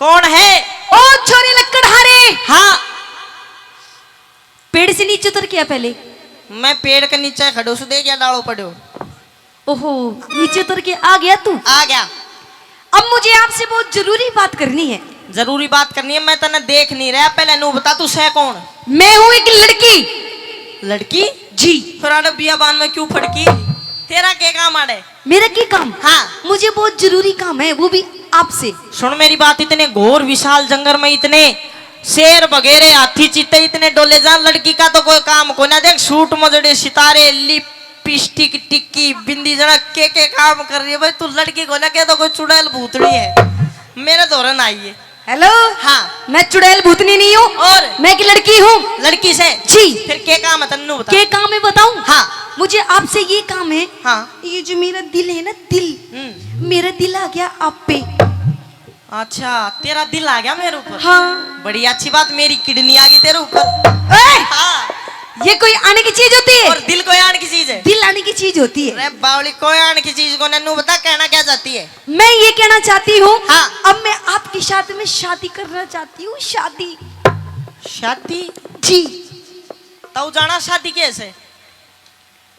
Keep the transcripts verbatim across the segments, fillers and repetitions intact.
कौन है? ओ छोरे लकड़हारे। हाँ। पेड़ से नीचे उतर के आ पहले। मैं पेड़ के नीचे खड़ो सु, देख या डालो पड़ो। ओहो, नीचे उतर के आ गया तू? आ गया। अब मुझे आपसे बहुत जरूरी बात करनी है। जरूरी बात करनी है? मैं तन्ने देख नहीं रहा, पहले नू बता तू सै कौन? मैं हूँ एक लड़की। लड़की? जी। फिर आड़े बियाबान में क्यों फड़की? तेरा के काम आड़े? मेरा की काम? हाँ। मुझे बहुत जरूरी काम है, वो भी आपसे। सुन मेरी बात, इतने घोर विशाल जंगल में इतने शेर बघेरे, हाथी, चीते इतने डोले जा, लड़की का तो कोई काम कोना। देख सूट मजड़े, सितारे, लिपस्टिक, टिक्की, बिंदी, जना के के काम कर रही है भाई। तू लड़की को ना कह तो कोई चुड़ैल भूतनी है, मेरे धोरे ना आई है। हेलो। हाँ। मैं चुड़ैल भूतनी नहीं हूँ। और? मैं एक लड़की हूँ। लड़की से? जी। फिर के काम है तन्नू बता। के काम है बताऊँ? हाँ। मुझे आपसे ये काम है। हाँ। ये जो मेरा दिल है ना, दिल, हम्म। मेरा दिल आ गया आप पे। अच्छा, तेरा दिल आ गया मेरे ऊपर? हाँ। बड़ी अच्छी बात, मेरी किडनी आ गई तेरे ऊपर। ए! हाँ। ये कोई आने की चीज होती है? और दिल कोई आने की चीज है? दिल आने की चीज होती है। अरे बावली, कोई आने की चीज को नन्नू बता, कहना क्या चाहती है? मैं ये कहना चाहती हूँ, हाँ। अब मैं आपके साथ में शादी करना चाहती हूँ, शादी। शादी? जी। तू जाना शादी कैसे?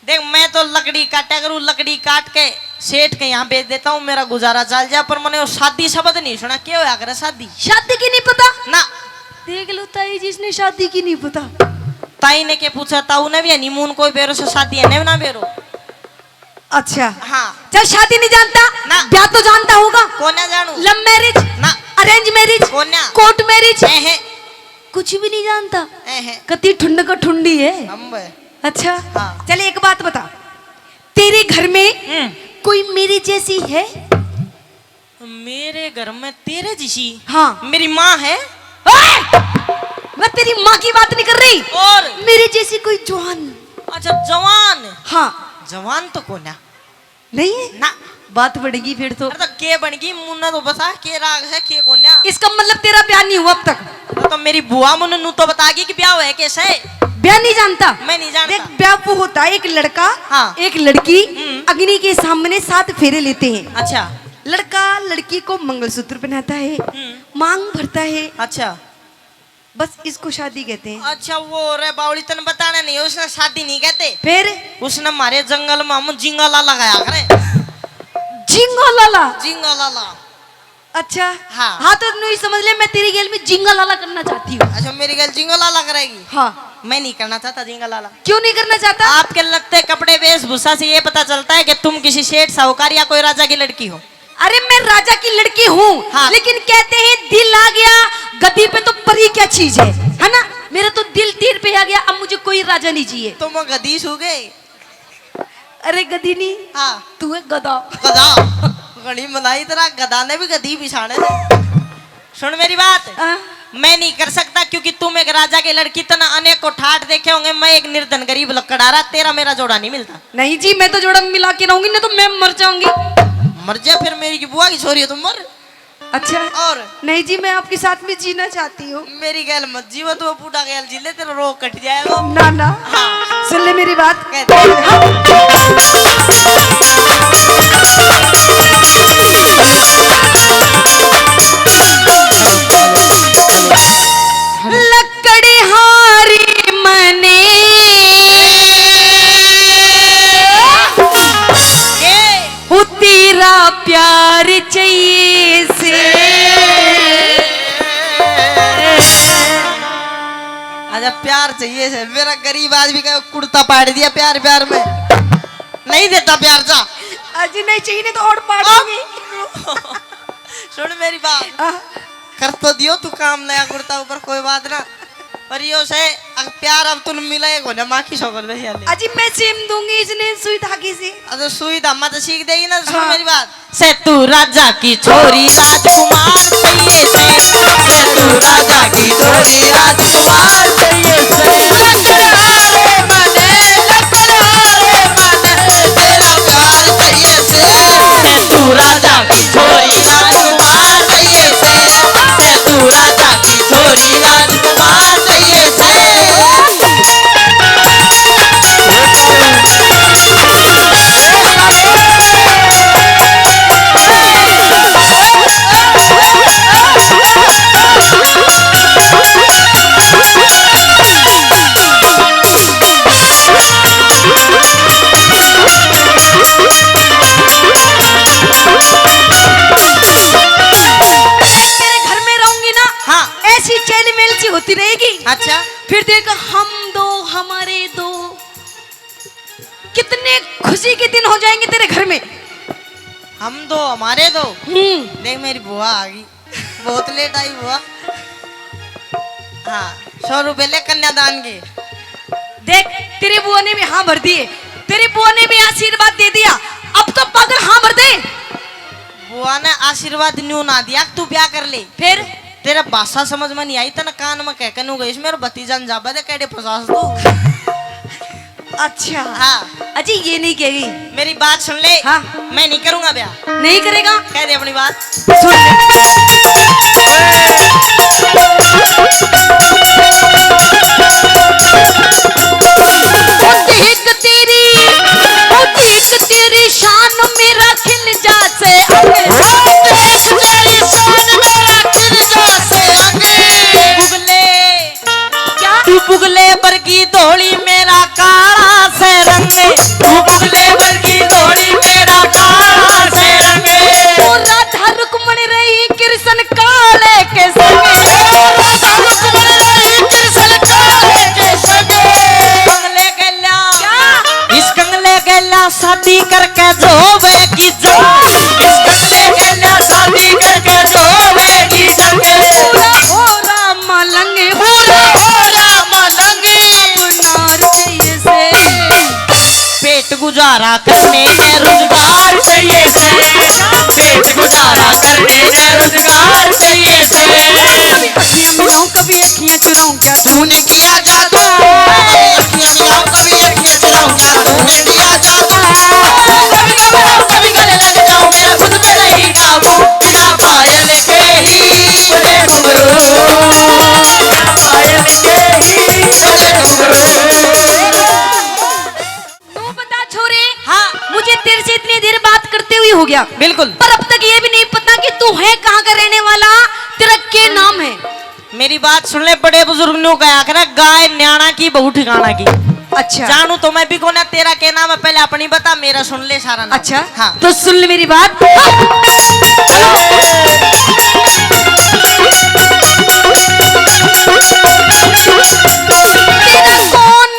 देख, मैं तो लकड़ी काटा करूँ, लकड़ी काट के सेठ के यहाँ बेच देता हूँ, मेरा गुजारा चल जाए, पर मैंने वो शादी शब्द नहीं सुना। क्या होया करे शादी? शादी की नहीं पता? ना। देख लो ताई जी, इसने शादी की नहीं पता। ताई ने के पूछा, ताऊ ने भी हनीमून कोई बेरो से शादी है ने ना बेरो? अच्छा। हाँ। चल, शादी नहीं जानता? ना। ब्याह तो जानता होगा? कोन्या जानू। Love marriage? ना। Arrange marriage? कोन्या। Court marriage? एहे। कुछ भी नहीं जानता? एहे। कती ठुंड का ठुंडी है। हम बे। अच्छा। हाँ। चल, एक बात बता, तेरे घर में हम्म। कोई मेरे जैसी है? मेरे घर में तेरे जैसी? हाँ। मेरी माँ है। ओए! मैं तेरी माँ की बात नहीं कर रही। और? मेरे जैसी कोई जवान। अच्छा, जवान। हाँ। जवान तो कोन्या। नहीं है? ना। बात बढ़ेगी फिर तो। अरे तो के बनेगी? मुन्ना तो बता, के राग है, के कोन्या? इसका मतलब तेरा ब्याह नहीं हुआ अब तक? अरे तो मेरी बुआ मुन्नू तो बतागी कि ब्याह है कैसे? ब्याह नहीं जानता? मैं नहीं जानता। देख, ब्याह वो होता है, एक लड़का, हाँ। एक लड़की हम्म। अग्नि के सामने सात फेरे लेते हैं। अच्छा। लड़का लड़की को मंगलसूत्र पहनाता है, हम्म। मांग भरता है। अच्छा। बस इसको शादी कहते हैं। अच्छा, वो रे बावली, तन बताना नहीं, उसने शादी नहीं कहते। फिर? उसने हमारे जंगल में हम झिंगा लाला गाया करे। झिंगा लाला? झिंगा लाला। अच्छा। हाँ। हाँ, तो नू ही समझ ले, मैं तेरी गेल में झिंगा लाला करना चाहती हूँ। अच्छा, मेरी गेल झिंगा लाला करेगी? हाँ। मैं नहीं करना चाहता झिंगा लाला। क्यों नहीं करना चाहता? आपके लगते कपड़े, वेशभूषा से ये पता चलता है कि तुम किसी सेठ, साहूकार या कोई राजा की लड़की हो। अरे, मैं राजा की लड़की हूँ, हाँ। लेकिन कहते हैं दिल आ गया गद्दी पे तो परी क्या चीज है, है ना? मेरा तो दिल तीर पे आ गया, अब मुझे कोई राजा नहीं चाहिए। तो मैं गद्दी सू गए। अरे गद्दी नहीं, हाँ। तू है गधा। गधा। घणी मलाई तरह गधा ने भी गद्दी बिछाने से। सुन मेरी बात। हाँ। मैं नहीं कर सकता क्योंकि तुम एक राजा की लड़की, तना अनेक को ठाट देखे होंगे, मैं एक निर्धन गरीब लकड़हारा, तेरा मेरा जोड़ा नहीं मिलता। नहीं जी, मैं तो जोड़ा मिला के रहूंगी, नहीं तो मैं मर जाऊंगी। मर जा फिर, मेरी की बुआ की छोरी है, तुम मर। अच्छा। और? नहीं जी, मैं आपके साथ में जीना चाहती हूँ। मेरी गैल मत जीवा, तू बूढ़ा गैल जी ले, तेरा रोग कट जाएगा। ना, ना। हाँ। सुन ले मेरी बात। कहते हैं। लकड़हारी मने। ये। ओ तेरा प्यार चाहिए से। अच्छा, प्यार चाहिए से। मेरा गरीब आदमी का कुर्ता पाड़ दिया प्यार, प्यार में। नहीं देता प्यार, जा। अजी, नहीं चाहिए, नहीं तो और पाड़ दूंगी। सुन मेरी बात। आह। कर तो दियो तू काम नया कुर्ता ऊपर, कोई बात ना। पर यो से, अगर प्यार अब तुम मिले को ना, माँ की सौगंध है यार। अजी, मैं सीम दूंगी इसने सुई धागे से। अरे सुई धामा तो सीख देगी ना, सुन हाँ। मेरी बात। से तू राजा की छोरी राजकुमार चाहिए से, से तू राजा की छोरी राजकुमार चाहिए से। लकड़हारे मने, लकड़हारे मने, तेरा प्यार चाहिए से। से तू राजा की छोरी राजकुमार चाहिए से, से तू राजा की छोरी राजकुमार चाहिए से। अच्छा। फिर देख, हम दो, हमारे दो, कितने खुशी के दिन हो जाएंगे तेरे घर में। हम दो, हमारे दो। हम्म। देख, मेरी बुआ आ गई, बहुत लेट आई बुआ। हाँ, सौ रुपए ले कन्यादान के। देख, तेरी बुआ ने भी हाँ भर दिए, तेरी बुआ ने भी आशीर्वाद दे दिया। अब तो पागल हाँ भर दे। बुआ ने आशीर्वाद न्यू ना दिया कि तू ब्याह कर ले। फिर? तेरे भाषा समझ में नहीं आई, तने कान में कह के न्यू गई, मेरे भतीजा ने जाबा दे, कैडे फंसास तू। अच्छा। हाँ। अजी, ये नहीं कहेगी। मेरी बात सुन ले। हाँ। मैं नहीं करूंगा ब्याह। नहीं करेगा? कह दे अपनी बात। सुन ले। ओ देख तेरी, ओ देख तेरी शान मेरा खिल जा से अंग। ओ देख तेरी शान मेरा खिल जा से अंग। बुगले। क्या? तू बुगले बरगी धोली मेरा काला से रंग। तू बुगले बरगी धोली मेरा काला से रंग। ओ राधा रुक्मण रही कृष्ण काले के संग। ओ राधा रुक्मण रही कृष्ण काले के संग। कंगले गेला। क्या? इस कंगले गेला शादी करके जोवेगी जंग। इस कंगले गेला शादी करके जोवेगी जंग। पूरा हो राम लंगे। पूरा हो राम लंगे। अब नार चाहिए से। पेट गुजारा करने ने रोजगार चाहिए से। पेट गुजारा करने ने रोजगार चाहिए से। कभी अखियां मिलाऊं, कभी अखियां चुराऊं, क्या तूने किया जादू? कभी अखियां मिलाऊं, कभी अखियां चुराऊं, क्या तूने किया जादू? कभी घबराऊं, कभी गले लग जाऊं, मेरा खुद पे नहीं काबू। बिना पायल के ही बोले घुंघरू, बिना पायल के ही बोले घुंघरू। नू बता छोरे। हाँ। मुझे तेरे से इतनी देर बात करते हुए हो गया। बिल्कुल। पर अब तक ये भी नहीं पता कि तू है कहाँ का रहने वाला, तेरा के नाम है। मेरी बात सुन ले, बड़े बुजुर्ग न्यू कहा करे, गाय न्याणा की, बहू ठिकाना की। अच्छा। जानू तो मैं भी कोना, तेरा के नाम है, पहले अपनी बता, मेरा सुन ले सारा नाम। अच्छा। हाँ। तो सुन ले मेरी बात। तेरा कौन,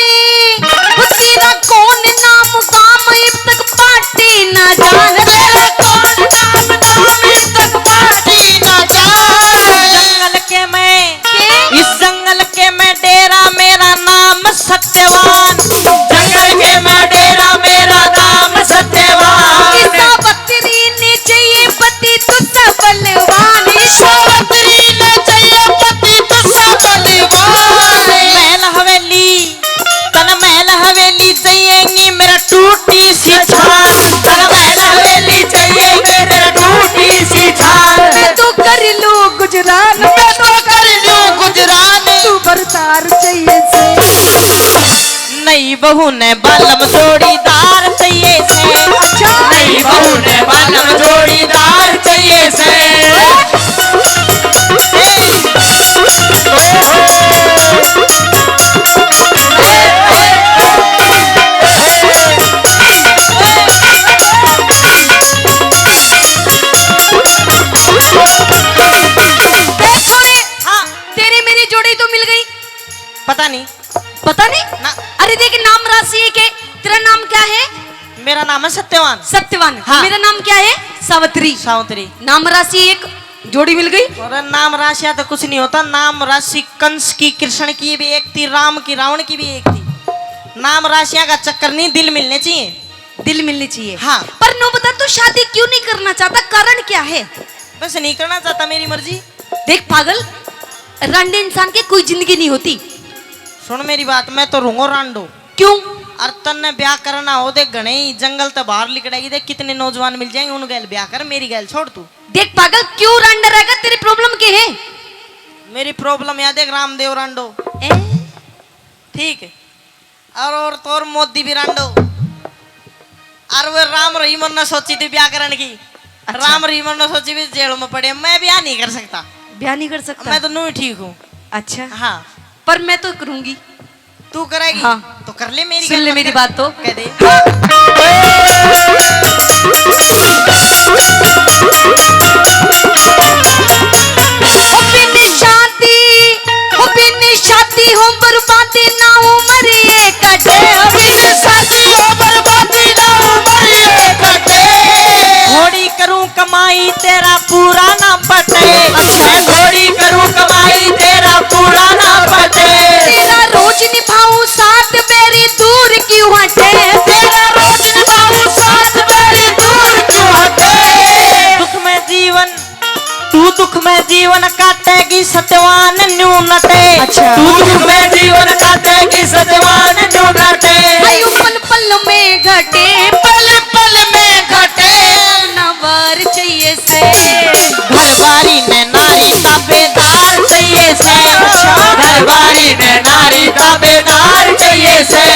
वो तेरा कौन नाम काम इब तक पार्टी ना जान। तेरा कौन नाम काम इब तक पार्टी ना जान। जंगल के मैं, के? इस जंगल के मैं डेरा, मेरा नाम सत्यवान। जंगल के मैं डेरा, मेरा नाम सत्यवान। इस सावित्री ने चाहिए पति तुझसा बलवान। इस सावित्री ने चाहिए पति तुझसा बलवान। महल हवेली, तन महल हवेली चाहिएगी मेरा टूटी सी छान। तन महल हवेली चाहिएगी मेरा टूटी सी छान। मैं तो कर लूं गुजरान, मैं तो कर लूं गुजरान। तू बरदार चाहिए से। नई बहू ने बालम जोड़ीदार चाहिए से। अच्छा। नई बहू ने बालम जोड़ीदार चाहिए से। ए, छोरे, हाँ। तेरी मेरी जोड़ी तो मिल गई। पता नहीं। पता नहीं? ना। अरे देख, नाम राशि एक है। तेरा नाम क्या है? मेरा नाम है सत्यवान। सत्यवान। हाँ। मेरा नाम क्या है? सावित्री। सावित्री। नाम राशि एक, जोड़ी मिल गई। और नाम राशियां तो कुछ नहीं होता, नाम राशि कंस की, कृष्ण की भी एक थी, राम की, रावण की भी एक थी। नाम राशियां का चक्कर नहीं, दिल मिलने चाहिए। दिल मिलने चाहिए। हाँ। पर नू बता, तू शादी क्यों नहीं करना चाहता, कारण क्या है? बस नहीं करना चाहता, मेरी मर्जी। देख पागल, रांडे इंसान की कोई जिंदगी नहीं होती। सुन मेरी बात, मैं तो रहूंगा रांडो। क्यों? अर तन्ने ब्याह करना हो, देख घणे ही जंगल ते बाहर लिकड़ेगी, देख कितने नौजवान मिल जाएंगे, उन गैल ब्याह कर, मेरी गैल छोड़ तू। देख पागल, क्यों रांडा रहेगा, तेरी problem के है? मेरी problem या देख रामदेव रांडो। ए? ठीक है। और, और तो और मोदी भी रांडो। और वो राम रहीमन ने सोची थी ब्याह करने की। अच्छा। राम रहीमन ने सोची भी जेल में पड़े, मैं ब्याह नहीं कर सकता। ब्याह नहीं कर सकता? मैं तो नू ही ठीक हूँ। अच्छा। हाँ। पर मैं तो करूंगी। तू करेगी? हाँ। तो कर ले मेरी सुन ले मेरी बात तो। कह दे। ओ बिन शादी, ओ बिन शादी जीवन काटेगी सत्यवान न्यू नटे। अच्छा। तू दुख में जीवन काटेगी सत्यवान न्यू नटे। आयु पल पल में घटे, पल पल में घटे। ना वार चाहिए से। घरवाली ने नारी ताबेदार चाहिए से। अच्छा। घरवाली ने नारी ताबेदार चाहिए से।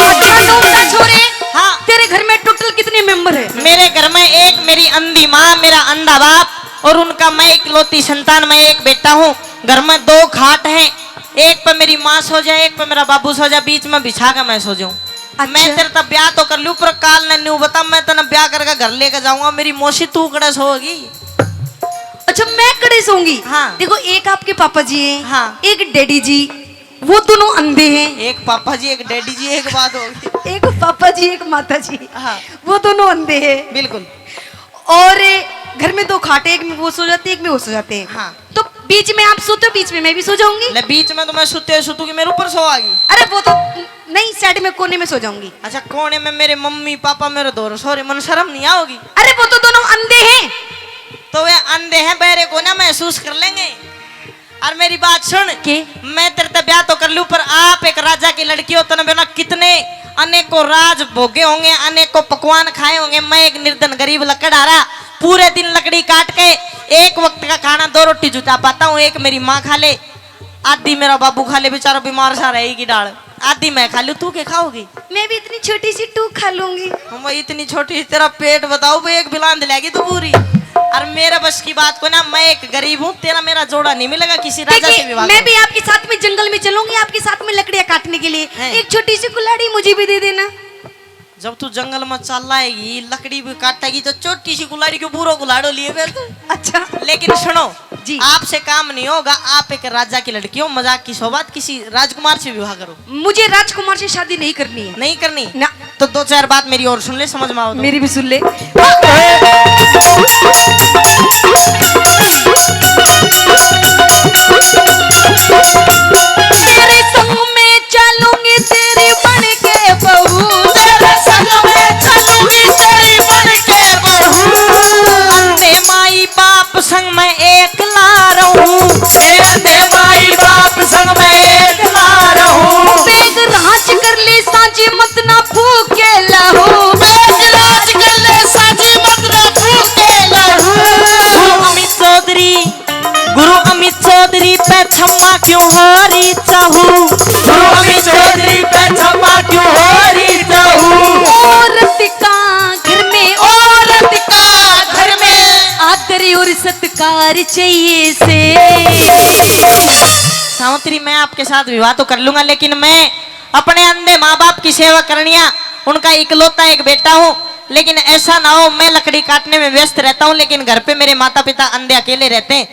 अच्छा, नूसा छोरे, हाँ। तेरे घर में टोटल कितने मेंबर है? मेरे घर में एक मेरी अंधी माँ, मेरा अंधा बाप और उनका मैं इकलौती संतान, मैं एक बेटा हूँ। घर में दो खाट हैं, एक पे मेरी माँ सो जाए, एक पे मेरा बाबू सो जाए, बीच में बिछा के मैं सो जाऊं। अच्छा। मैं तेरे तब ब्याह तो कर लूं, पर काल ने न्यू बता, मैं तने ब्याह करके घर लेके जाऊंगा, मेरी मौसी तू कड़े सोगी। अच्छा, मैं कड़े सोऊंगी? हाँ। देखो, एक आपके पापा जी हैं, हाँ। एक डैडी जी, वो दोनों अंधे हैं। एक पापा जी, एक डैडी जी, एक बात होगी। एक पापा जी, एक माता जी, हाँ। वो दोनों अंधे हैं। बिल्कुल। और घर में दो खाटे, एक में वो सो जाते हैं, एक में वो सो जाते हैं। हाँ। तो बीच में आप सोते हो, बीच में मैं भी सो जाऊंगी। ले, बीच में तो मैं सोते हुए सोतूंगी, मेरे ऊपर सो आगी। अरे, वो तो नहीं, साइड में कोने में सो जाऊंगी। अच्छा, कोने में मेरे मम्मी पापा मेरे दो सो रहे, मन शर्म नहीं आओगी? अरे, वो तो दोनों अंधे हैं। तो वे अंधे हैं, बहरे को ना महसूस कर लेंगे। और मेरी बात सुन, के? मैं तेरे ते ब्याह तो कर लूं, पर आप एक राजा की लड़की हो, तने बिना कितने अनेकों राज भोगे होंगे, अनेकों पकवान खाए होंगे। मैं एक निर्धन गरीब लकड़हारा, पूरे दिन लकड़ी काट के एक वक्त का खाना, दो रोटी जुटा पाता हूँ। एक मेरी माँ खा ले, आधी मेरा बाबू खा ले, बेचारा बीमार सा रहेगी डाल, आधी मैं खा लूं। तू के खाओगी? मैं भी इतनी छोटी सी टूक खा लूंगी। हम, इतनी छोटी, तेरा पेट बताओ बे, एक बिलांद लेगी तू पूरी। और मेरे बस की बात को ना, मैं एक गरीब हूँ, तेरा मेरा जोड़ा नहीं मिलेगा किसी राजा से भी। मैं भी आपके साथ में जंगल में चलूंगी, आपके साथ में लकड़ियां काटने के लिए। हैं? एक छोटी सी कुल्हाड़ी मुझे भी दे देना। जब तू जंगल में चल आएगी, लकड़ी भी काटेगी, तो छोटी सी कुल्हाड़ी क्यों, पूरा कुल्हाड़ो लिए फिर तू। अच्छा। लेकिन सुनो, जी। आपसे काम नहीं होगा, आप एक राजा की लड़की हो, मजाक की सौबात, किसी राजकुमार से विवाह करो। मुझे राजकुमार से शादी नहीं करनी है। नहीं करनी? ना। तो दो चार बात मेरी और सुन ले, समझ में आओ तो। मेरी भी सुन ले। तेरे संग में चलूंगी तेरी बन के बहू। तेरे संग में चलूंगी तेरी बन के बहू। अंधे माई बाप संग मैं एकला रहूं। ए अंधे माई बाप संग मैं एकला रहूं। बेग राज कर ले सांझी मत ना फूके लहू। बेग राज कर ले सांझी मत ना फूके लहू। गुरु अमित चौधरी, गुरु अमित चौधरी पे छम्मा क्यों हो रही चाहू। गुरु अमित चौधरी पे छम्मा क्यों हो रही चाहू। औरत का घर में, औरत का घर में आदर और सत्कार चाहिए से। सावित्री, मैं आपके साथ विवाह तो कर लूंगा, लेकिन मैं अपने अंधे माँ बाप की सेवा करनिया, उनका इकलौता एक बेटा हूँ, लेकिन ऐसा ना हो, मैं लकड़ी काटने में व्यस्त रहता हूँ, लेकिन घर पे मेरे माता पिता अंधे अकेले रहते हैं।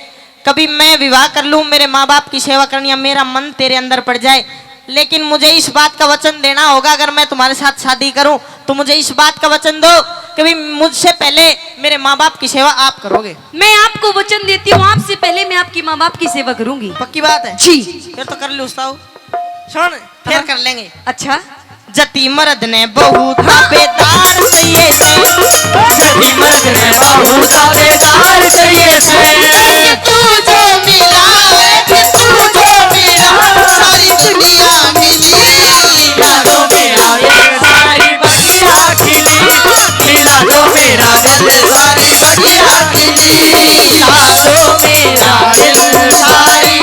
कभी मैं विवाह कर लूँ, मेरे माँ बाप की सेवा करनिया, मेरा मन तेरे अंदर पड़ जाए, लेकिन मुझे इस बात का वचन देना होगा, अगर मैं तुम्हारे साथ शादी करूँ तो मुझे इस बात का वचन दो, कभी मुझसे पहले मेरे माँ बाप की सेवा आप करोगे। मैं आपको वचन देती हूँ, आपसे पहले मैं आपकी माँ बाप की सेवा करूंगी। पक्की बात है? जी। फिर तो कर लो उस्ताद। सुन, फिर हाँ। कर लेंगे। अच्छा। जति मर्द ने बहू ताबेदार चाहिए से, जति मर्द ने बहू ताबेदार चाहिए से। तू जो मिला, तू जो मिला, सारी दुनिया मिली, ना तो मेरा ये सारी बगिया खिली, ना तो मेरा दिल सारी बगिया खिली, ना तो मेरा दिल सारी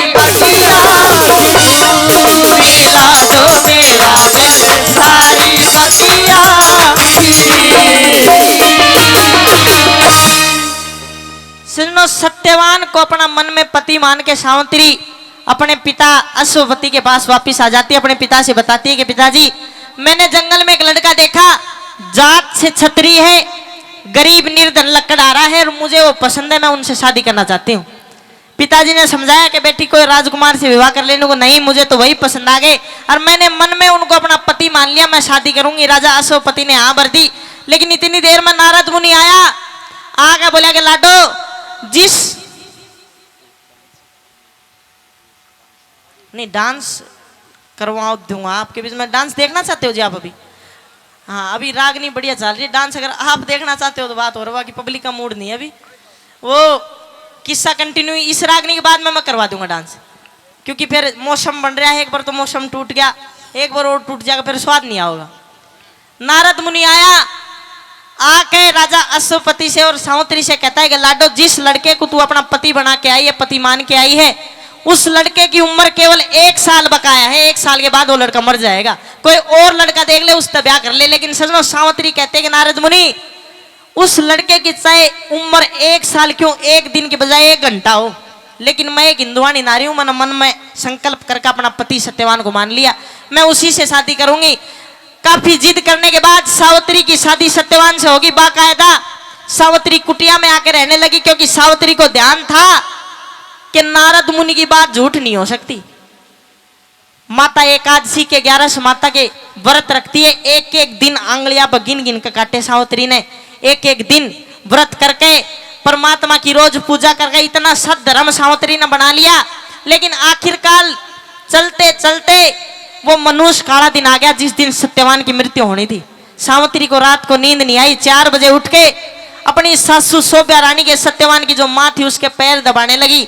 सुनो, सत्यवान को अपना मन में पति मान के सावित्री अपने पिता अश्वपति के पास वापस आ जाती है, अपने पिता से बताती है कि पिताजी, मैंने जंगल में एक लड़का देखा, जात से छत्री है, गरीब निर्धन लकड़हारा है और मुझे वो पसंद है, मैं उनसे शादी करना चाहती हूँ। पिताजी ने समझाया कि बेटी, कोई राजकुमार से विवाह कर लेने को नहीं, मुझे तो वही पसंद आ गए। और मैंने मन में उनको अपना पति मान लिया, मैं शादी करूंगी। राजा अश्वपति ने हाँ भर दी। लेकिन इतनी देर में नारद मुनि आया, आके बोला कि लाडो, जिस नहीं, डांस करवा दूंगा आपके बीच में। डांस देखना चाहते हो जी आप अभी? हाँ, अभी रागनी बढ़िया चल रही है। डांस अगर आप देखना चाहते हो तो बात और, बाकी पब्लिक का मूड नहीं है अभी। वो किस्सा कंटिन्यू इस रागनी के बाद में मैं करवा दूंगा डांस, क्योंकि फिर मौसम बन रहा है, एक बार तो मौसम टूट गया, एक बार और टूट जाएगा, फिर स्वाद नहीं आओगा। नारद मुनि आया, आके राजा अश्वपति से और सावंतरी से कहता है कि लाडो, जिस लड़के को तू अपना पति बना के आई है, पति मान के आई है, उस लड़के की उम्र केवल एक साल बकाया है, एक साल के बाद वो लड़का मर जाएगा, कोई और लड़का देख ले, उससे ब्याह कर ले। लेकिन सजनों, सावंतरी कहते हैं कि नारद मुनि, उस लड़के की चाहे उम्र एक साल क्यों, एक दिन के बजाय एक घंटा हो, लेकिन मैं एक हिंदुवानी नारी हूं, मैंने मन में संकल्प करके अपना पति सत्यवान को मान लिया, मैं उसी से शादी करूंगी। काफी जिद करने के बाद सावित्री की शादी सत्यवान से होगी। बाकायदा सावित्री कुटिया में आके रहने लगी, क्योंकि सावित्री को ध्यान था कि नारद मुनि की बात झूठ नहीं हो सकती। माता एकादशी के ग्यारह माता के व्रत रखती है, एक एक दिन आंगलियां पर गिन गिन के काटे सावित्री ने, एक एक दिन व्रत करके, परमात्मा की रोज पूजा करके इतना सद्धर्म सावित्री ने बना लिया। लेकिन आखिरकार चलते चलते वो मनहूस काला दिन आ गया, जिस दिन सत्यवान की मृत्यु होनी थी। सावित्री को रात को नींद नहीं आई। चार बजे उठ के अपनी सासू शोभा रानी के, सत्यवान की जो माँ थी, उसके पैर दबाने लगी।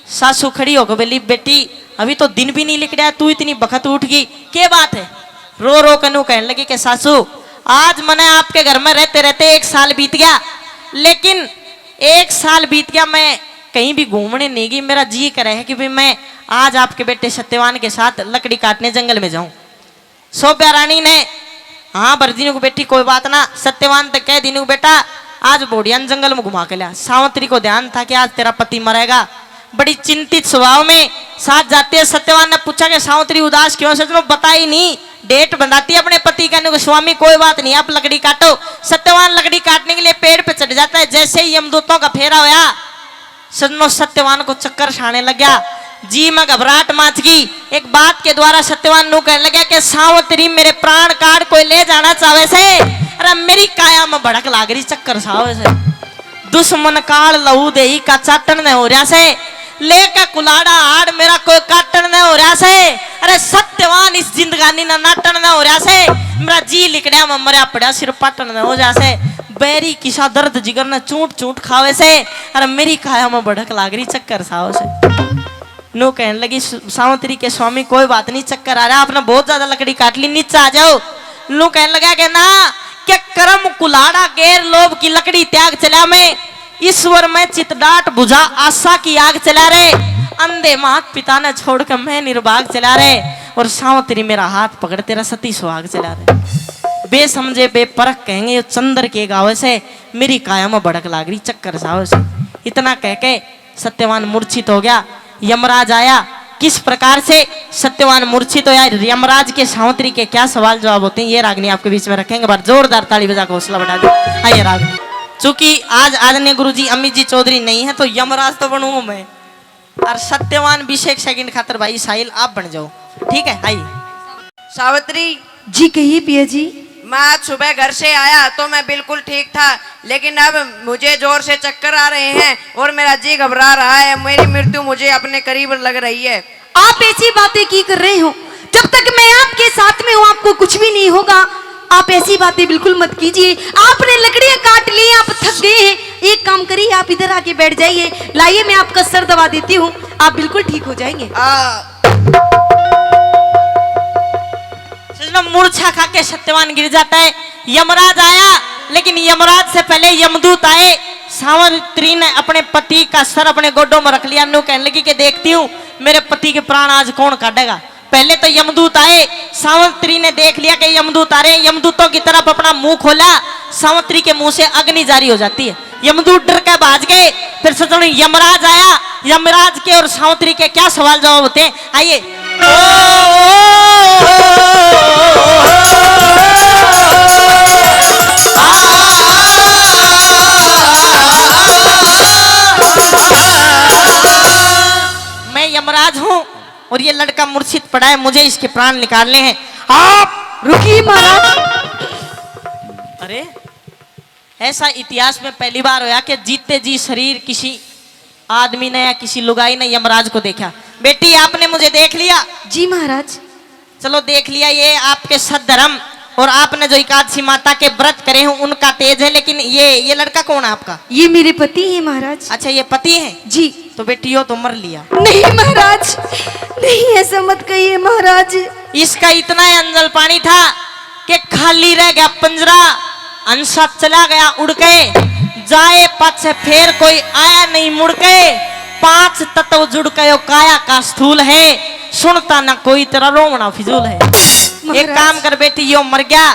सासू खड़ी होकर बोली, बेटी, अभी तो दिन भी नहीं लिकड़ा, तू इतनी बखत उठ गई, के बात है? रो रो के न्यू कहने लगी कि सासू, आज मने आपके घर में रहते रहते एक साल बीत गया, लेकिन एक साल बीत गया, मैं कहीं भी घूमने नहीं गई। मेरा जी करे है कि भी मैं आज आपके बेटे सत्यवान के साथ लकड़ी काटने जंगल में जाऊं। शोभा रानी ने हाँ भर दी को, बेटी कोई बात ना। सत्यवान तक कह दी को, बेटा आज बोढ़िया ने जंगल में घुमा के लिया। सावित्री को ध्यान था कि आज तेरा पति मरेगा। बड़ी चिंतित स्वभाव में साथ जाती है। सत्यवान ने पूछा कि सावित्री उदास क्यों है? सजनों, बताई नहीं, डेट बंधाती है अपने पति का, न्यू को, स्वामी कोई बात नहीं, आप लकड़ी काटो। सत्यवान लकड़ी काटने के लिए पेड़ पे चढ़ जाता है। जैसे ही यमदूतों का फेरा होया, सजनों, सत्यवान को चक्कर छाने लग गया, जी में घबराहट माच गई। एक बात के द्वारा सत्यवान न्यू कहने लग गया कि सावित्री, मेरे प्राण काट कोई ले जाना चाहे से, अरे मेरी काया में भड़क लाग रही, चक्कर सा आवे से। दुश्मन काल लहू देही का चाटन ने हो रहा से, लेके कुलाड़ा हाड़ मेरा कोई काटन ने हो रहा से। अरे सत्यवान, इस जिंदगानी ना नाटन ने हो रहा से, मेरा जी लिकड़िया में मरया पड़ा सिर पाटन ने हो जा से। बैरी किसा दर्द जिगर ने चूट चूट खावे से, अरे मेरी काया में भड़क लाग रही, चक्कर सा आवे से। न्यू कहने लगी, "स-, सावित्री के स्वामी, कोई बात नहीं, चक्कर आ रहा, आपने बहुत ज्यादा लकड़ी काट ली, नीचे आ जाओ।" न्यू कहने लगा कि ना, कि कर्म कुलाड़ा गैर लोभ की लकड़ी त्याग चला मैं, ईश्वर में चित डाट बुझा आशा की आग चला रे, अंधे मात पिता ने छोड़ के मैं निर्भाग चला रे, और सावित्री मेरा हाथ पकड़ तेरा सती सुहाग चला रे। बेसमझे बेपरख कहेंगे, यो चंद्र के गावे से, मेरी काया में भड़क लाग रही, चक्कर सा आवे से। इतना कह के सत्यवान मूर्छित हो गया। यमराज आया। किस प्रकार से सत्यवान मूर्छित होया, यमराज के सावित्री के क्या सवाल जवाब होते हैं, ये रागनी आपके बीच में रखेंगे। बार जोरदार ताली बजा के हौसला बढ़ा दो। आइए रागनी, चूंकि आज आदरणीय गुरुजी अमित जी चौधरी नहीं है, तो यमराज तो बनूंगा मैं, और सत्यवान बीस एक सेकंड खातर भाई साहिल आप बन जाओ, ठीक है? आइए। सावित्री। जी कहिए पिया जी। मैं आज सुबह घर से आया तो मैं बिल्कुल ठीक था, लेकिन अब मुझे जोर से चक्कर आ रहे हैं और मेरा जी घबरा रहा है। मेरी मृत्यु मुझे अपने करीब लग रही है। आप ऐसी बातें की कर रहे हो? जब तक मैं आपके साथ में हूँ, आपको कुछ भी नहीं होगा। आप ऐसी बातें बिल्कुल मत कीजिए। आपने लकड़ियाँ काट ली, आप थक गए हैं। एक काम करिए, आप इधर आके बैठ जाइए, लाइए मैं आपका सर दबा देती हूँ, आप बिल्कुल ठीक हो जाएंगे। आ, सजनों, मूर्छा खा के सत्यवान गिर जाता है। यमराज आया, लेकिन यमराज से पहले यमदूत आए। सावित्री ने अपने पति का सर अपने गोडों में रख लिया। न्यू कहने लगी कि देखती हूँ मेरे पति के प्राण आज कौन काटेगा। पहले तो यमदूत आए, सावित्री ने देख लिया कि यमदूत आ रहे हैं। यमदूतों की तरफ अपना मुंह खोला, सावित्री के मुंह से अग्नि जारी हो जाती है। यमदूत डर के भाज गए। फिर सजनों, यमराज आया। यमराज के और सावित्री के क्या सवाल जवाब होते हैं, आइए। मूर्छित पड़ा है, मुझे इसके प्राण निकालने हैं। आप रुकिए महाराज। अरे, ऐसा इतिहास में पहली बार होया कि जीते जी शरीर किसी आदमी ने या किसी लुगाई ने यमराज को देखा। बेटी, आपने मुझे देख लिया? जी महाराज। चलो, देख लिया, ये आपके सद्धर्म और आपने जो एकादशी माता के व्रत करे हैं, उनका तेज है। लेकिन ये, ये लड़का कौन है आपका? ये मेरे पति हैं महाराज। अच्छा, ये पति हैं? जी। तो बेटी, यो तो मर लिया। नहीं महाराज, नहीं, ऐसा मत कहिए महाराज। इसका इतना ही अंजल पानी था कि खाली रह गया पंजरा, हंसा चला गया उड़ के, जाए पाछे फेर कोई आया नहीं मुड़ के। पांच तत्व जुड़ के यो काया का स्थूल है, सुनता ना कोई तेरा रोवना फिजूल है। एक महाराज। काम कर बेटी, यो मर गया,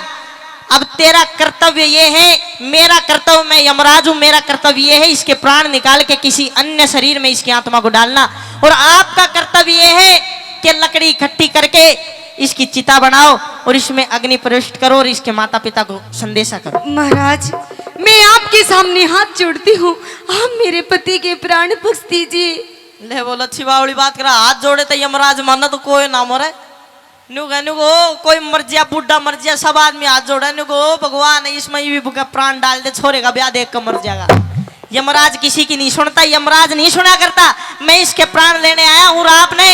अब तेरा कर्तव्य ये है, मेरा कर्तव्य, मैं यमराज हूँ, मेरा कर्तव्य ये है इसके प्राण निकाल के किसी अन्य शरीर में इसकी आत्मा को डालना, और आपका कर्तव्य ये है कि लकड़ी इकट्ठी करके इसकी चिता बनाओ और इसमें अग्नि प्रविष्ट करो और इसके माता पिता को संदेशा करो। महाराज, मैं आपके सामने हाथ जोड़ती हूँ, आप मेरे पति के प्राण बख्श दीजिए। ले बोल, अच्छी बावली बात करा, हाथ जोड़े तो यमराज माना तो कोई ना मरे। न्यू कह, न्यू को, कोई मर जिया, बूढ़ा मर जिया, सब आदमी हाथ जोड़े, न्यू को, "ओ भगवान, इसमें भी बुका प्राण डाल दे, छोरे का ब्याह देख के मर जाएगा।" यमराज किसी की नहीं सुनता, यमराज नहीं सुना करता। मैं इसके प्राण लेने आया हूँ और आपने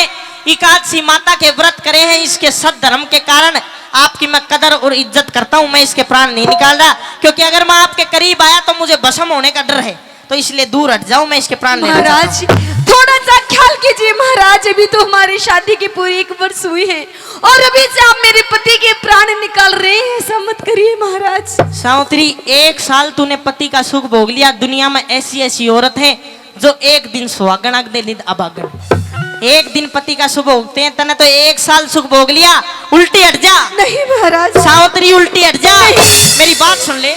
एकादशी माता के व्रत करे हैं, इसके सद्धर्म के कारण आपकी मैं कदर और इज्जत करता हूँ। मैं इसके प्राण नहीं निकाल रहा, क्योंकि अगर मैं आपके करीब आया तो मुझे भस्म होने का डर है। तो इसलिए दूर हट जाओ, मैं इसके प्राण लेना चाहता हूँ। महाराज, थोड़ा सा ख्याल कीजिए महाराज, अभी तो हमारी शादी के पूरे एक वर्ष हुए हैं और अभी से आप मेरे पति के प्राण निकाल रहे हैं, ऐसा मत करिए महाराज। सावित्री, एक साल तूने पति का सुख भोग लिया। दुनिया में ऐसी ऐसी औरत है जो एक दिन सुहागण, अगले दिन अभागण। एक दिन पति का सुख भोगते हैं, तने तो एक साल सुख भोग लिया। उल्टी हट जा। नहीं महाराज। सावित्री, उल्टी हट जा। नहीं। मेरी बात सुन ले।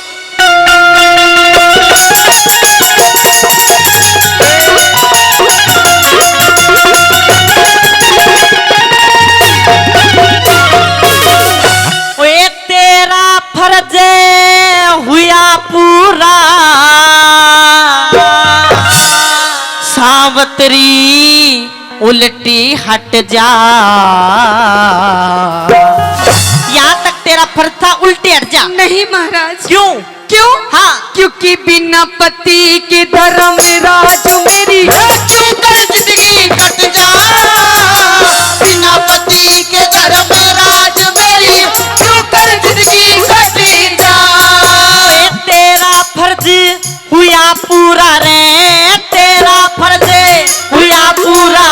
ओए, तेरा फर्ज हुआ पूरा, सावित्री उल्टी हट जा। यहाँ तक तेरा फर्ज था, उल्टी हट जा। नहीं महाराज। क्यों? क्यों? हाँ। क्योंकि बिना पति के धर्मराज मेरी क्यों कर जिंदगी कट जा। बिना पति के धर्मराज मेरी क्यों कर जिंदगी कट जा। ए, तेरा फर्ज हुआ पूरा रे, तेरा फर्ज हुआ पूरा,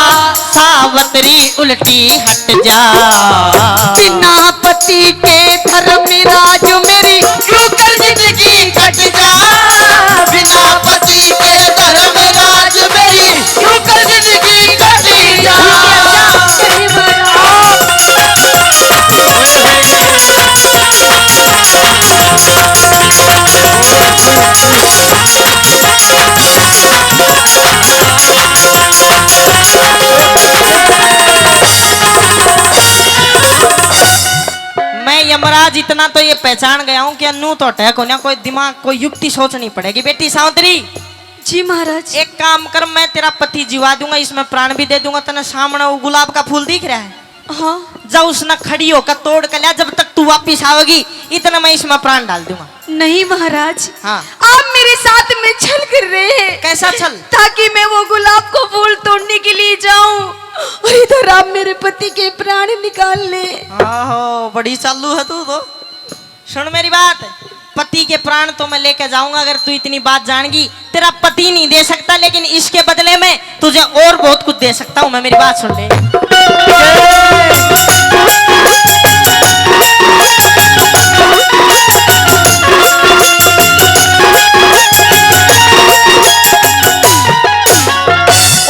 सावित्री उल्टी हट जा। बिना पति के धर्मराज मेरी क्यों कर जिंदगी कट जा। बिना पति के धर्मराज मेरी क्यों कर जिंदगी कट जा। मैं यमराज इतना तो ये पहचान गया हूँ कि नू तो अटैक होना, कोई दिमाग, कोई युक्ति सोचनी पड़ेगी। बेटी सावित्री, जी महाराज। एक काम कर, मैं तेरा पति जीवा दूंगा, इसमें प्राण भी दे दूंगा। तने सामने वो गुलाब का फूल दिख रहा है? हाँ। जा, उसने खड़ी होकर तोड़ कर लिया, जब तक तू वापिस आओगी, इतने में इसमें प्राण डाल दूंगा। नहीं महाराज, हाँ। आप मेरे साथ में छल कर रहे हैं। कैसा छल? ताकि मैं वो गुलाब को फूल तोड़ने के लिए जाऊं और इधर आप मेरे पति के प्राण निकाल ले। आहो, बड़ी चालू है तू तो। सुन मेरी बात, पति के प्राण तो मैं लेके जाऊंगा अगर तू इतनी बात जान गई। तेरा पति नहीं दे सकता, लेकिन इसके बदले में तुझे और बहुत कुछ दे सकता हूँ मैं। मेरी बात सुन ले।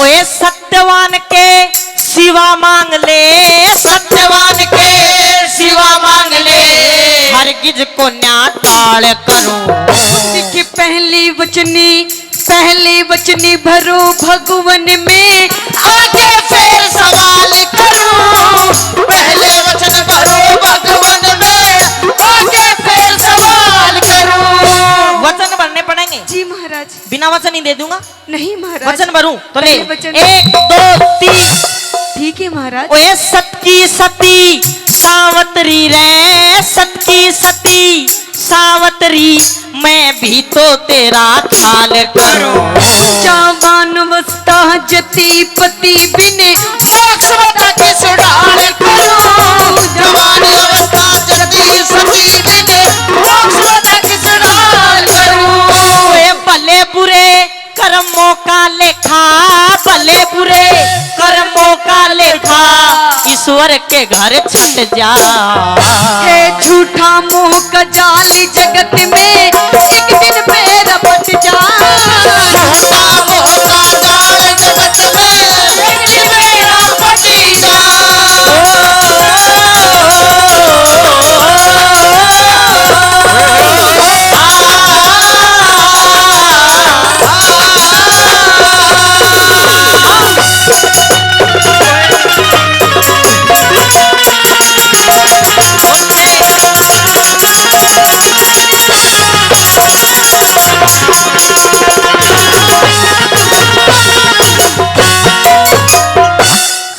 ओए सत्यवान के सिवा मांग ले, सत्यवान के सिवा मांग ले, हरगिज को न्याटाल करूं। दिख पहली वचनी, पहली वचनी भरो भगवन में, आगे फिर सवाल करूं। पहले वचन भरो भगवन में, आगे फिर सवाल करूं। वचन भरने पड़ेंगे। जी महाराज। बिना वचन ही दे दूंगा। नहीं महाराज। वचन भरूं तो ले। पहले वचन। एक, दो, तीन। ठीक है महाराज। ओए सत की सती सावतरी रे, सत की सती सावतरी, मैं भी तो तेरा ख्याल करूं। जवान अवस्था जती पति बिन, मोक्ष होता किस ढाल करूं। जवान अवस्था जती पति बिन, मोक्ष होता किस ढाल करूं। ओए भले बुरे कर्मों का लेखा, भले बुरे कर्मों का लेखा, ईश्वर के घर छट जा। ए झूठा मोह का जाल जगत में, एक दिन पैर फट जा। झूठा मोह का जाल जगत में, एक दिन पैर फट जा।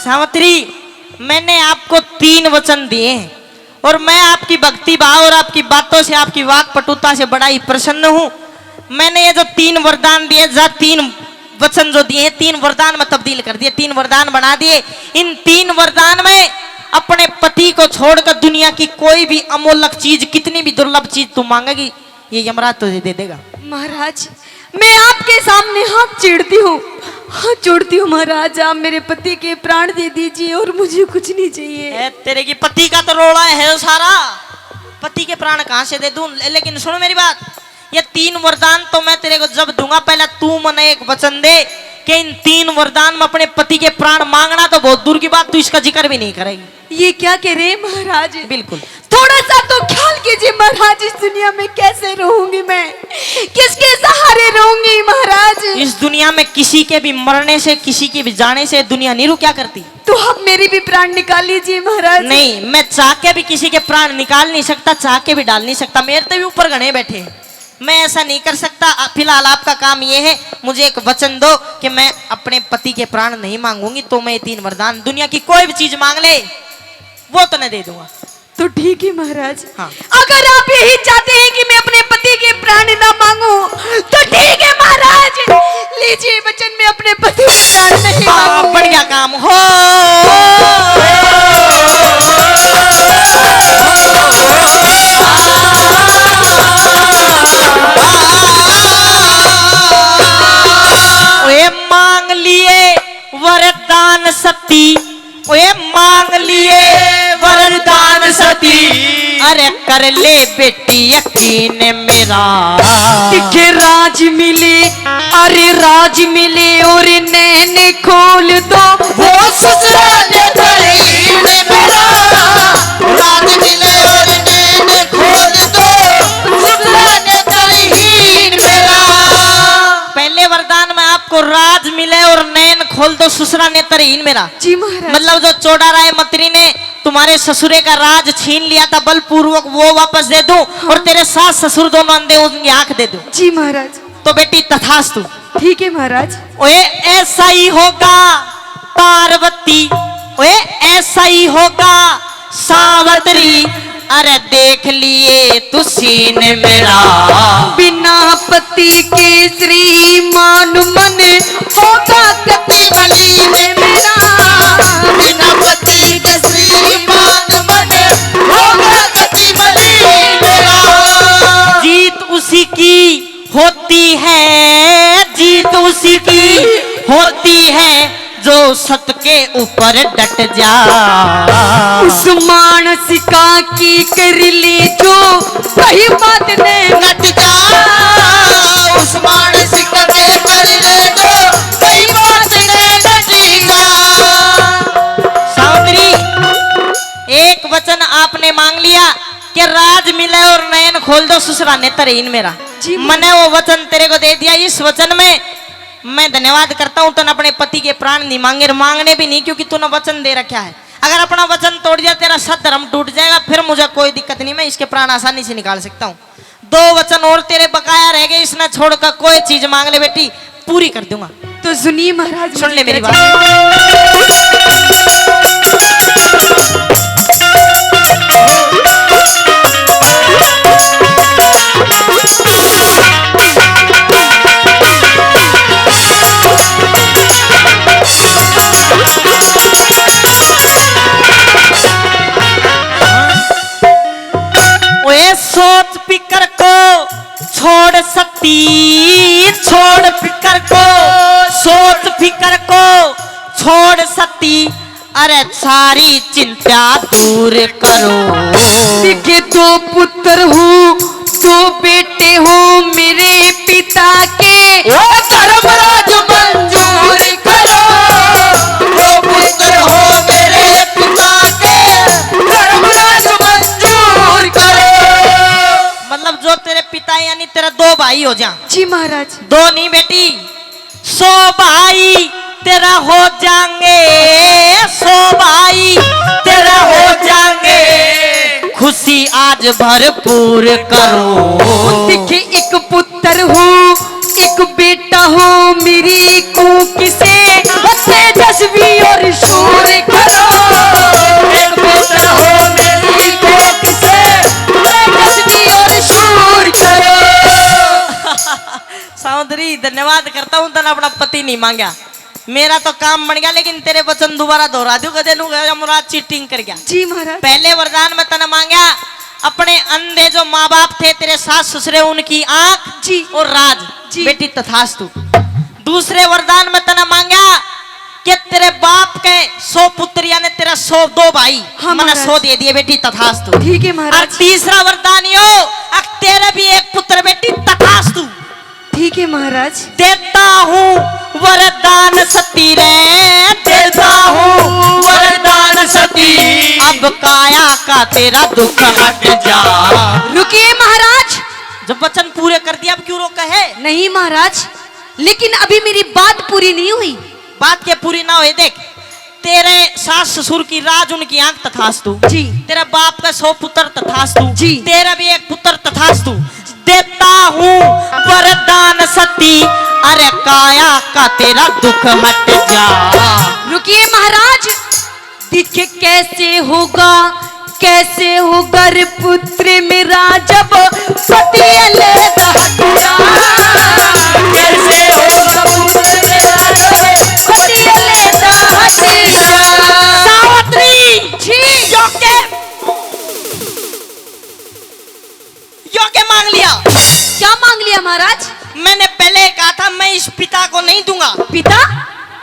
सावित्री, मैंने आपको तीन वचन दिए हैं और मैं आपकी भक्ति भाव और आपकी बातों से, आपकी वाक पटुता से बड़ा ही प्रसन्न हूँ। मैंने ये जो तीन वरदान दिए, जा तीन वचन जो दिए, तीन वरदान में तब्दील कर दिए, तीन वरदान बना दिए। इन तीन वरदान में अपने पति को छोड़कर दुनिया की कोई भी अमूल्य चीज, कितनी भी दुर्लभ चीज तू मांगेगी, ये यमराज तुझे दे देगा। महाराज, मैं आपके सामने हाथ जोड़ती हूँ, हाथ जोड़ती हूँ महाराज, आप मेरे पति के प्राण दे दीजिए और मुझे कुछ नहीं चाहिए। ए, तेरे की पति का तो रोला है सारा, पति के प्राण कहाँ से दे दूं? ले-, लेकिन सुन मेरी बात, ये तीन वरदान तो मैं तेरे को जब दूंगा, पहले तू मने एक वचन दे कि इन तीन वरदान में अपने पति के प्राण मांगना तो बहुत दूर की बात, तू इसका जिक्र भी नहीं करेगी। ये क्या कह रहे हैं महाराज? बिल्कुल। थोड़ा सा तो ख्याल कीजिए महाराज, इस दुनिया में कैसे रहूंगी मैं, किसके सहारे रहूंगी महाराज? इस दुनिया में किसी के भी मरने से, किसी के भी जाने से दुनिया नहीं रुका करती। तो आप मेरी भी प्राण निकाल लीजिए महाराज। नहीं, मैं चाह के भी किसी के प्राण निकाल नहीं सकता, चाह के भी डाल नहीं सकता। मेरे से भी ऊपर घने बैठे, मैं ऐसा नहीं कर सकता। आ, फिलहाल आपका काम ये है, मुझे एक वचन दो कि मैं अपने पति के प्राण नहीं मांगूंगी, तो मैं ये तीन वरदान, दुनिया की कोई भी चीज मांग ले, वो तो मैं दे दूंगा। तो ठीक है महाराज। हाँ। अगर आप यही चाहते हैं कि मैं अपने पति के प्राण ना मांगूं, तो ठीक है महाराज, लीजिए वचन, मैं अपने पति के प्राण नहीं मांगूंगी। बढ़िया काम हो। ओए मांग लिए वरदान सती, ओए मांग लिए वरदान सती, अरे कर ले बेटी यकीन मेरा। तिखे राज मिले, अरे राज मिले और नैन खोल दो। वो ससुरा ने दलील मेरा, राज मिले और नैन खोल दो, ससुरा ने दलील मेरा। पहले वरदान में आपको राज मिले और नैन खोल दो, ससुरा ने तरहीन मेरा। जी महाराज। मतलब जो चौड़ा राय मंत्री ने तुम्हारे ससुरे का राज छीन लिया था बलपूर्वक, वो वापस दे दूं, हाँ। और तेरे सास ससुर दोनों अंधे, उनकी आंख दे दूं। जी महाराज। तो बेटी तथास्तु। ठीक है महाराज। ओए ऐसा ही होगा पार्वती, ओए ऐसा ही होगा सावित्री, अरे देख लिए तू सीन मेरा। बिना पति के श्रीमान मन होगा कति मलिन मेरा। बिना पति के श्रीमान मन होगा कति मलिन मेरा। जीत उसी की होती है, जीत उसी की होती है, जो सत के ऊपर डट जा। उस मानस का की कर ले जो कहीं बात ने नट जा। उस मानस का की कर ले जो कहीं बात ने नट जा। सावित्री, एक वचन आपने मांग लिया कि राज मिले और नयन खोल दो, ससुरा ने तरहीन मेरा। जी। मने वो वचन तेरे को दे दिया, इस वचन में मैं धन्यवाद करता हूँ, तूने अपने पति के प्राण नहीं मांगे और मांगने भी नहीं, क्योंकि तूने वचन दे रखा है। अगर अपना वचन तोड़ दिया, तेरा सत धर्म टूट जाएगा, फिर मुझे कोई दिक्कत नहीं, मैं इसके प्राण आसानी से निकाल सकता हूँ। दो वचन और तेरे बकाया रह गए, इसने छोड़कर कोई चीज मांग ले बेटी, पूरी कर दूंगा। तो सुनिए महाराज, सुन ले मेरी बात। सोच फिकर को छोड़ सती, छोड़ फिकर को, सोच फिकर को छोड़ सती, अरे सारी चिंता दूर करो। देखे दो पुत्र हूँ, दो बेटे हूँ मेरे पिता के। ओ धर्मराज मंजूर करो, दो पुत्र हो मेरे पिता के, धर्मराज मंजूर करो। मतलब जो तेरे पिता यानी तेरे दो भाई हो जा। जी महाराज। दो नहीं बेटी, सौ भाई तेरा हो जाएंगे, सौ भाई तेरा हो जाएंगे, खुशी आज भरपूर करो। देखे एक पुत्र हूँ, एक बेटा हूँ मेरी कोख से, तेजस्वी और शूर करो। एक पुत्र हूँ मेरी कोख से, तेजस्वी और शूर करो। सावंतरी, धन्यवाद करता हूँ, तने अपना पति नहीं मांगा। मेरा तो काम बन गया, लेकिन तेरे वचन दोबारा दोहरा दूं, गधे नू गया मुराद चीटिंग कर गया। जी महाराज। पहले वरदान मैं तने मांगा, अपने अंधे जो माँ बाप थे, तेरे सास ससुरे, उनकी आंख जी। और राज। जी। बेटी तथास्तु। दूसरे वरदान मैं तने मांगा कि तेरे बाप के सौ पुत्र यानी तेरा सौ दो भाई, हाँ, मैंने महाराज। सौ दे दिए बेटी तथास्तु। ठीक है महाराज। और तीसरा वरदान यो, अब तेरे भी एक पुत्र बेटी तथास्तु। ठीक है महाराज। देता हूँ वरदान सती रे, देता हूँ वरदान सती, अब काया का तेरा दुख हट जा। रुकिए महाराज। जब वचन पूरे कर दिया, अब क्यों रोका है? नहीं महाराज, लेकिन अभी मेरी बात पूरी नहीं हुई। बात के पूरी ना होए, देख, तेरे सास ससुर की राज, उनकी आंख तथास्तु। जी। तेरा बाप का सौ पुत्र तथास्तु। जी। तेरा भी एक पुत्र तथास्तु। देता हूँ वरदान सती, अरे काया का तेरा दुख हट जा। रुकिए महाराज, दिख कैसे होगा, कैसे होगा रे पुत्र मेरा जब पति अलग हट जा। कैसे होगा पुत्र मेरा जब पति अलग हट जा। सावित्री जी। यो के, यो के मांग लिया? क्या मांग लिया महाराज? मैंने पहले कहा था मैं इस पिता को नहीं दूंगा। पिता?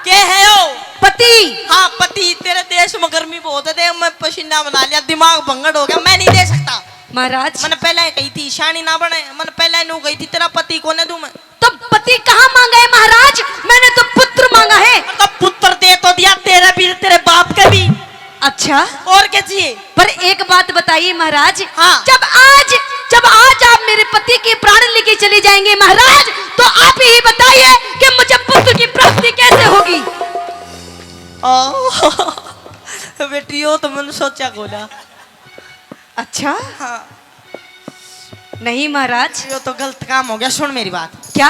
के है ओ? पति। हाँ पति, तेरे देश में गर्मी बहुत है, देख मैं पसीना बना लिया, दिमाग भंगड़ हो गया, मैं नहीं दे सकता। महाराज। मैंने पहले ही कही थी, शानी ना बने, मैंने पहले नू कही थी तेरा पति को नहीं दूं मैं। तो पति कहाँ मांगा है महाराज? मैंने तो पुत्र मांगा है। तो पुत्र दे तो दिया, तेरा भी, तेरे बाप का भी। अच्छा। और क्या चाहिए? पर एक बात बताइए महाराज, हाँ। जब आज, जब आज आप मेरे पति के प्राण लेके चले जाएंगे महाराज, तो आप ही बताइए कि मुझे पुत्र की प्राप्ति कैसे होगी? ओ, बेटी, यो तो मैंने सोचा कोना। अच्छा? हाँ। नहीं महाराज। यो तो गलत काम हो गया, सुन मेरी बात। क्या?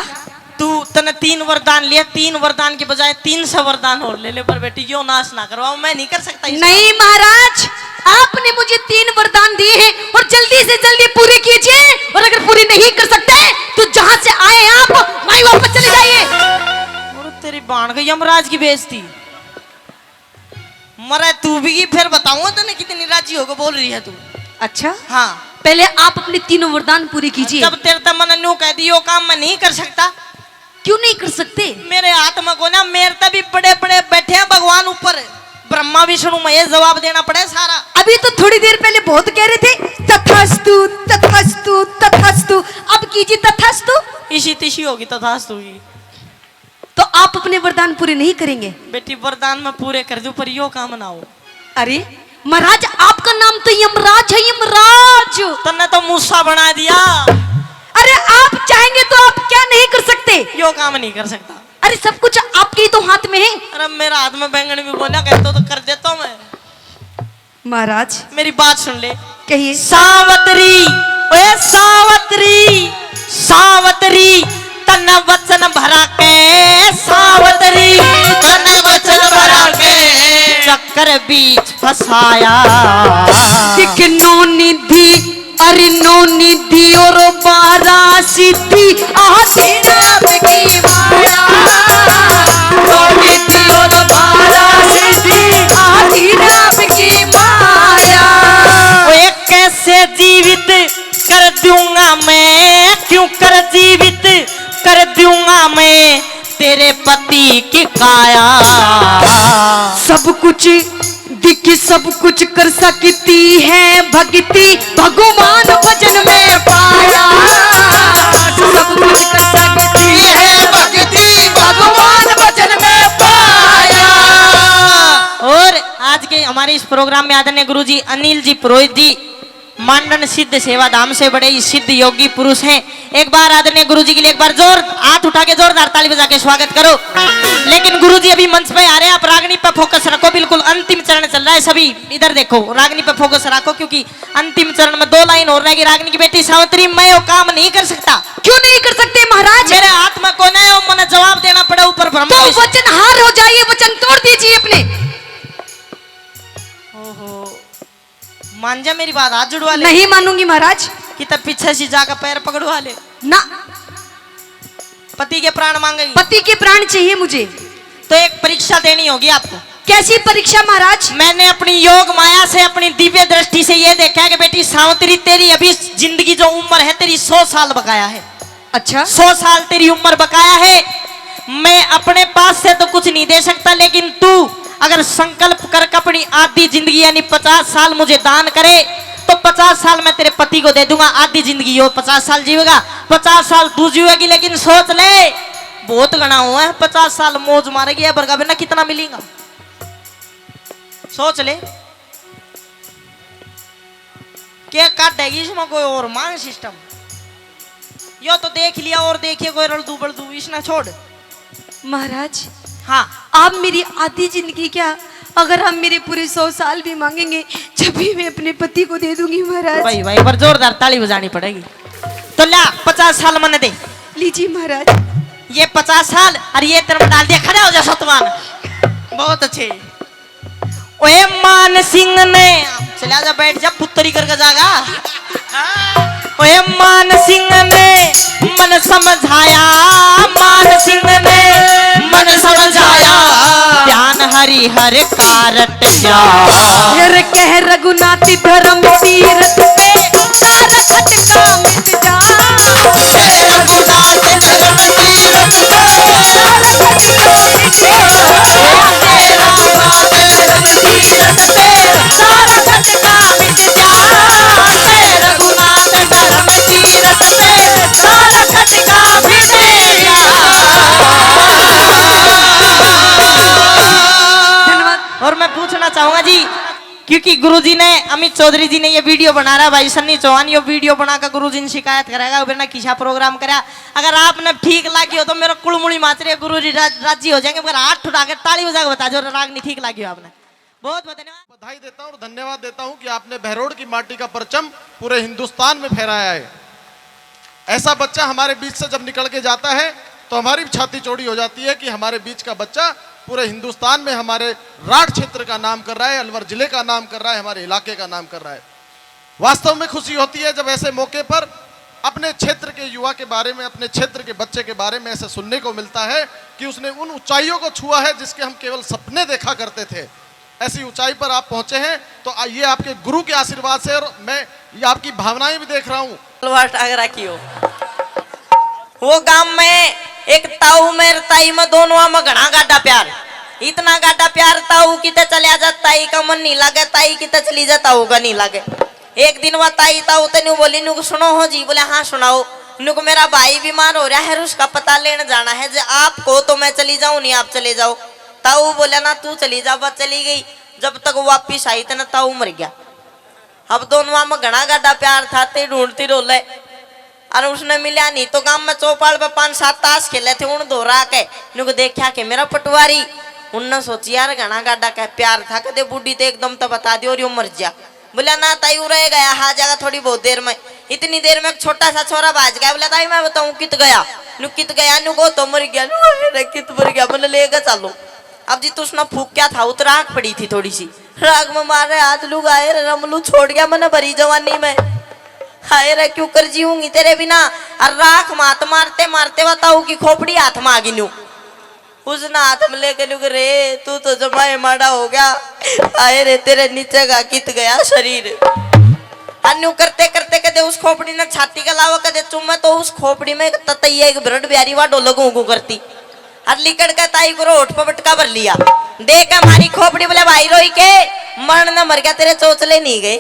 तू, तने तीन वरदान लिए, तीन वरदान के बजाय तीन सौ वरदान और ले ले, पर बेटी यो नाश ना करवाओ, मैं नहीं कर सकता इसका। नहीं महाराज, आपने मुझे तीन वरदान दिए हैं और जल्दी से जल्दी पूरे कीजिए, और अगर पूरी नहीं कर सकते तो जहां से आए हैं आप वहीं वापस चले जाइए। और तेरी बाण गई यमराज की बेइज्जती। मरे तू भी, फिर बताऊंगा तने कितनी राजी होकर बोल रही है तू। अच्छा? हाँ। पहले आप अपने तीनों वरदान पूरे कीजिए। जब तेरे तक मैंने न्यू कह दी, यो काम मैं नहीं कर सकता। क्यों नहीं कर सकते? मेरे हाथ में कोना, मेरे तक भी बड़े बड़े बैठे हैं भगवान ऊपर, ब्रह्मा विष्णु महेश, जवाब देना पड़े सारा। अभी तो थोड़ी देर पहले बहुत कह रहे थे तथास्तु, तथास्तु, तथास्तु। अब कीजिए तथास्तु। इसी तिशी होगी तथास्तु की। तो आप अपने वरदान पूरे नहीं करेंगे? बेटी, वरदान मैं पूरे कर दूं, पर यो काम ना हो। अरे महाराज, आपका नाम तो यमराज है, यमराज। तन्ने तो मूसा बना दिया। अरे आप चाहेंगे तो आप क्या नहीं कर सकते? यो काम नहीं कर सकता। अरे सब कुछ आपके ही तो हाथ में है। अरे मेरा हाथ में बैंगन भी बोला कहता तो कर देता हूँ मैं। महाराज। मेरी बात सुन ले। कहिए। सावतरी, ओए सावतरी, सावतरी, तन्ने वचन भरा के, सावतरी, तन्ने वचन भरा के, चक्कर बीच फंसाया। दिख नौ निधि, अरे नौ निधि और बारह सिद्धि, आदि नाम की माया। नौ निधि और बारह सिद्धि, आदि नाम की माया। ओए कैसे जीवित कर क्यों कर जीवित कर दूंगा मैं तेरे पति की काया। सब कुछ दिख, सब कुछ कर सकती है भक्ति, भगवान भजन में पाया। सब कुछ कर सकती है भक्ति, भगवान भजन में पाया। और आज के हमारे इस प्रोग्राम में आदरणीय गुरुजी अनिल जी पुरोहित जी, मांडन सिद्ध सेवा धाम से बड़े ही सिद्ध योगी पुरुष हैं। एक बार आदरणीय गुरुजी के लिए एक बार जोर, हाथ उठा के जोरदार ताली बजा के स्वागत करो। लेकिन गुरुजी अभी मंच पे आ रहे हैं, आप रागनी पे फोकस रखो, बिल्कुल अंतिम चरण चल रहा है। सभी इधर देखो, रागनी पे फोकस रखो, क्योंकि अंतिम चरण में दो लाइन और रहेगी। रागनी की बेटी सावित्री, मैं यो काम नहीं कर सकता। क्यों नहीं कर सकते महाराज? मेरे हाथ में कोई नहीं हो, मैंने जवाब देना पड़े ऊपर ब्रह्मा तो विष्णु। वचन हार हो जाइए, वचन तोड़ दीजिए अपने। ओहो, मान जा मेरी बात, हाथ जुड़वा ले। नहीं मानूंगी महाराज। कि तब पीछे से जाकर पैर पकड़वा ले। ना। पति के प्राण मांगेगी? पति के प्राण चाहिए मुझे। तो एक परीक्षा देनी होगी आपको। कैसी परीक्षा महाराज? मैंने अपनी योग माया से, अपनी दिव्य दृष्टि से ये देखा है कि बेटी सावित्री, तेरी अभी जिंदगी जो उम्र है, तेरी सौ साल बकाया है। अच्छा। सौ साल तेरी उम्र बकाया है। मैं अपने पास से तो कुछ नहीं दे सकता, लेकिन तू अगर संकल्प करके अपनी आधी जिंदगी यानी पचास साल मुझे दान करे तो पचास साल मैं तेरे पति को दे दूंगा। आधी जिंदगी वो पचास साल जीवेगा, पचास साल तू जीवेगी। लेकिन सोच ले, बहुत घना हुआ है, पचास साल मौज मारेगी, ये बरगा बिना कितना मिलेगा? सोच ले। के काटेगी इसमें कोई और मांग सिस्टम? यो तो देख लिया और देखिए कोई रलदू बलदू, इसने छोड़। महाराज, हाँ। आप मेरी आधी जिंदगी क्या, अगर आप मेरे पूरे सौ साल भी मांगेंगे, जब भी मैं अपने पति को दे दूंगी महाराज। भाई, भाई, पर जोरदार ताली बजानी पड़ेगी। तो ला, पचास साल मने दे। लीजिए महाराज। ये पचास साल और ये तेरे में डाल दिया, खड़ा हो जा सतवान। बहुत अच्छे। ओए मान सिंह ने, चला जा, बैठ जा, पुत्तरी करके जागा। ओए मान सिंह ने मन समझाया, मान सिंह ने मन समझाया, ध्यान हरि हर का रट जा। फिर कह रघुनाथ धर्म तीरथ पे, सारा खटका मिट जा। धन्यवाद। और मैं पूछना चाहूंगा जी, क्योंकि गुरुजी ने, अमित चौधरी जी ने ये वीडियो बना रहा है, भाई सन्नी चौहान यो वीडियो बना के गुरुजी ने शिकायत करेगा, बिना किसा प्रोग्राम करा। अगर आपने ठीक लागी हो तो मेरा कुलमुड़ी माच रहे गुरुजी राज-, राजी हो जाएंगे, मगर हाथ उठा के ताली बजा के बता जो रागनी ठीक लागी हो आपने। बहुत बहुत धन्यवाद। बधाई देता हूँ और धन्यवाद देता हूँ कि आपने बहरोड की माटी का परचम पूरे हिंदुस्तान में फहराया है। ऐसा बच्चा हमारे बीच से जब निकल के जाता है तो हमारी भी छाती चौड़ी हो जाती है कि हमारे बीच का बच्चा पूरे हिंदुस्तान में हमारे राठ क्षेत्र का नाम कर रहा है, अलवर जिले का नाम कर रहा है, हमारे इलाके का नाम कर रहा है। वास्तव में खुशी होती है जब ऐसे मौके पर अपने क्षेत्र के युवा के बारे में, अपने क्षेत्र के बच्चे के बारे में ऐसे सुनने को मिलता है कि उसने उन ऊंचाइयों को छुआ है जिसके हम केवल सपने देखा करते थे। ऐसी ऊंचाई पर आप पहुंचे हैं, तो आ-, ये आपके गुरु के आशीर्वाद से, और मैं ये आपकी भावनाएं भी देख रहा हूँ। हलवा टांग रखी हो। वो गांव में एक ताऊ में ताई में दोनों में घणा गाडा प्यार, इतना गाडा प्यार, ताऊ किते चल्या जा ताई का मन नहीं लागे, ताई किते चली जा ताऊ का नहीं लागे। एक दिन वह ताई ताऊ ते न्यू बोली, न्यू को सुनो हो जी, बोले हाँ सुनाओ। न्यू को मेरा भाई बीमार हो रहा है, उसका पता लेने जाना है, जे आप को तो मैं चली जाऊं, नहीं आप चले जाओ। ताऊ बोला ना तू चली जा, बस चली गई। जब तक वापिस आई तो ना ताऊ मर गया। अब दोनों में घणा गाडा प्यार था, ते ढूंढती रोले। अरे उसने मिल्या नहीं तो गांव में चौपाल पे पांच सात ताश खेले थे, उन धोरा के न्यू को देखा के मेरा पटवारी। उनने सोची यार घणा गाडा का प्यार था, कदे बूढ़ी तो एकदम तो बता दियो और यो मर जा। बोला ना ताई उरे गया, आ जाएगा थोड़ी बहुत देर में। इतनी देर में एक छोटा सा छोरा भाज गया, बोला ताई मैं बताऊं कित गया। न्यू कित गया, न्यू को तो मर गया, न्यू रे कित मर गया, बोले लेके चलो। अब जी तो उसने फूक क्या था, उतर आंख पड़ी थी थोड़ी सी। राग में मारे हाथ लुगाए रे रमलू छोड़ गया मने भरी जवानी में। हाय रे क्यों कर जीऊंगी तेरे बिना। और राख मात मारते मारते बताऊ की खोपड़ी हाथ में आ गई न्यू। उसने हाथ में लेके न्यू रे तू तो जमाए माड़ा हो गया। हाय रे तेरे नीचे का कित गया शरीर। और न्यू करते करते कदे उस खोपड़ी ने छाती के अलावा कदे चूमे तो उस खोपड़ी में एक ततैया एक बिरड ब्यारी वा ढोलक गूं गूं करती। और लिकड़ के ताई गुरु होठ पर बटका भर लिया। देख हमारी खोपड़ी बोले भाई रोई के, मरण न मर गया, तेरे चोचले नहीं गए।